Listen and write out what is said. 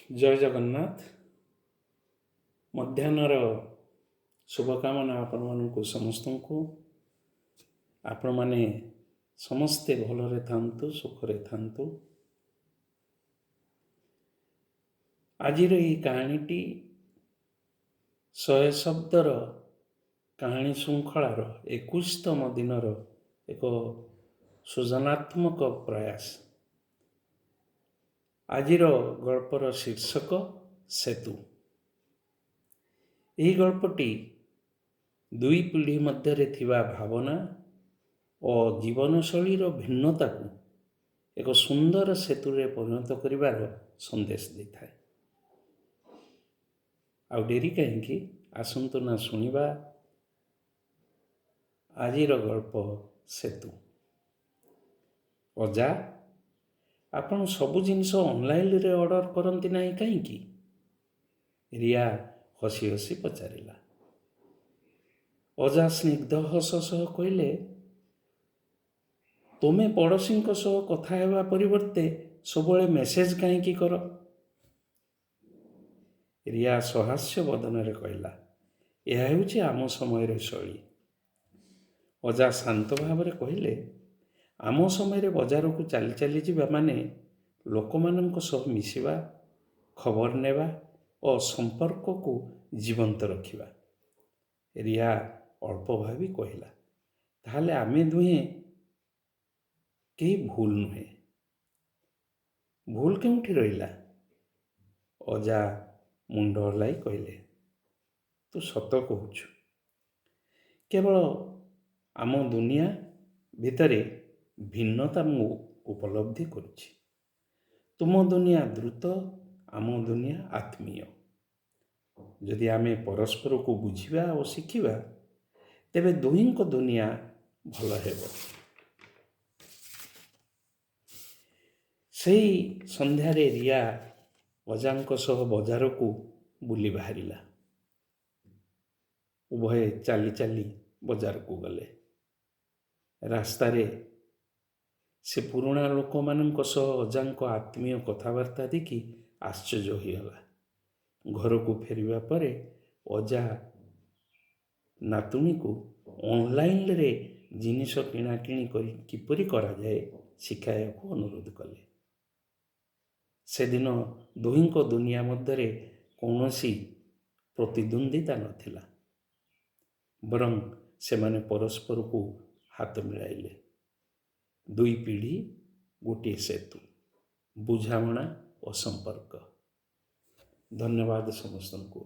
ଜୟ ଜଗନ୍ନାଥ। ମଧ୍ୟାହ୍ନର ଶୁଭକାମନା ଆପଣମାନଙ୍କୁ ସମସ୍ତଙ୍କୁ। ଆପଣମାନେ ସମସ୍ତେ ଭଲରେ ଥାନ୍ତୁ, ସୁଖରେ ଥାନ୍ତୁ। ଆଜିର ଏହି କାହାଣୀଟି 100 ଶବ୍ଦର କାହାଣୀ ଶୃଙ୍ଖଳାର 21ତମ ଦିନର ଏକ ସୃଜନାତ୍ମକ ପ୍ରୟାସ। ଆଜିର ଗଳ୍ପର ଶୀର୍ଷକ ସେତୁ। ଏହି ଗଳ୍ପଟି ଦୁଇ ପିଢ଼ି ମଧ୍ୟରେ ଥିବା ଭାବନା ଓ ଜୀବନଶୈଳୀର ଭିନ୍ନତାକୁ ଏକ ସୁନ୍ଦର ସେତୁରେ ପରିଣତ କରିବାର ସନ୍ଦେଶ ଦେଇଥାଏ। ଆଉ ଡେରି କାହିଁକି, ଆସନ୍ତୁ ନା ଶୁଣିବା ଆଜିର ଗଳ୍ପ ସେତୁ। ଅଜା, ଆପଣ ସବୁ ଜିନିଷ ଅନଲାଇନରେ ଅର୍ଡ଼ର କରନ୍ତି ନାହିଁ କାହିଁକି? ରିୟା ହସି ହସି ପଚାରିଲା। ଅଜା ସ୍ନିଗ୍ଧ ହସ ସହ କହିଲେ, ତୁମେ ପଡ଼ୋଶୀଙ୍କ ସହ କଥା ହେବା ପରିବର୍ତ୍ତେ ସବୁବେଳେ ମେସେଜ କାହିଁକି କର? ରିୟା ସହାସ୍ୟ ବଦନରେ କହିଲା, ଏହା ହେଉଛି ଆମ ସମୟର ଶୈଳୀ। ଅଜା ଶାନ୍ତ ଭାବରେ କହିଲେ, ଆମ ସମୟରେ ବଜାରକୁ ଚାଲି ଚାଲି ଯିବା ମାନେ ଲୋକମାନଙ୍କ ସହ ମିଶିବା, ଖବର ନେବା ଓ ସମ୍ପର୍କକୁ ଜୀବନ୍ତ ରଖିବା। ରିୟା ଅଳ୍ପ ଭାବି କହିଲା, ତାହେଲେ ଆମେ ଦୁହେଁ କେହି ଭୁଲ ନୁହେଁ। ଭୁଲ କେଉଁଠି ରହିଲା? ଅଜା ମୁଣ୍ଡ ହଲାଇ କହିଲେ, ତୁ ସତ କହୁଛୁ। କେବଳ ଆମ ଦୁନିଆ ଭିତରେ ଭିନ୍ନତା ମୁଁ ଉପଲବ୍ଧି କରୁଛି। ତୁମ ଦୁନିଆ ଦ୍ରୁତ, ଆମ ଦୁନିଆ ଆତ୍ମୀୟ। ଯଦି ଆମେ ପରସ୍ପରକୁ ବୁଝିବା ଓ ଶିଖିବା, ତେବେ ଦୁହିଁଙ୍କ ଦୁନିଆ ଭଲ ହେବ। ସେଇ ସନ୍ଧ୍ୟାରେ ରିୟା ଅଜାଙ୍କ ସହ ବଜାରକୁ ବୁଲି ବାହାରିଲା। ଉଭୟେ ଚାଲି ଚାଲି ବଜାରକୁ ଗଲେ। ରାସ୍ତାରେ ସେ ପୁରୁଣା ଲୋକମାନଙ୍କ ସହ ଅଜାଙ୍କ ଆତ୍ମୀୟ କଥାବାର୍ତ୍ତା ଦେଖି ଆଶ୍ଚର୍ଯ୍ୟ ହୋଇଗଲା। ଘରକୁ ଫେରିବା ପରେ ଅଜା ନାତୁଣୀକୁ ଅନଲାଇନରେ ଜିନିଷ କିଣାକିଣି କରି କିପରି କରାଯାଏ ଶିଖାଇବାକୁ ଅନୁରୋଧ କଲେ। ସେଦିନ ଦୁହିଁଙ୍କ ଦୁନିଆ ମଧ୍ୟରେ କୌଣସି ପ୍ରତିଦ୍ୱନ୍ଦ୍ୱିତା ନଥିଲା, ବରଂ ସେମାନେ ପରସ୍ପରକୁ ହାତ ମିଳାଇଲେ। ଦୁଇ ପିଢ଼ି, ଗୋଟିଏ ସେତୁ, ବୁଝାମଣା ଓ ସମ୍ପର୍କ। ଧନ୍ୟବାଦ ସମସ୍ତଙ୍କୁ।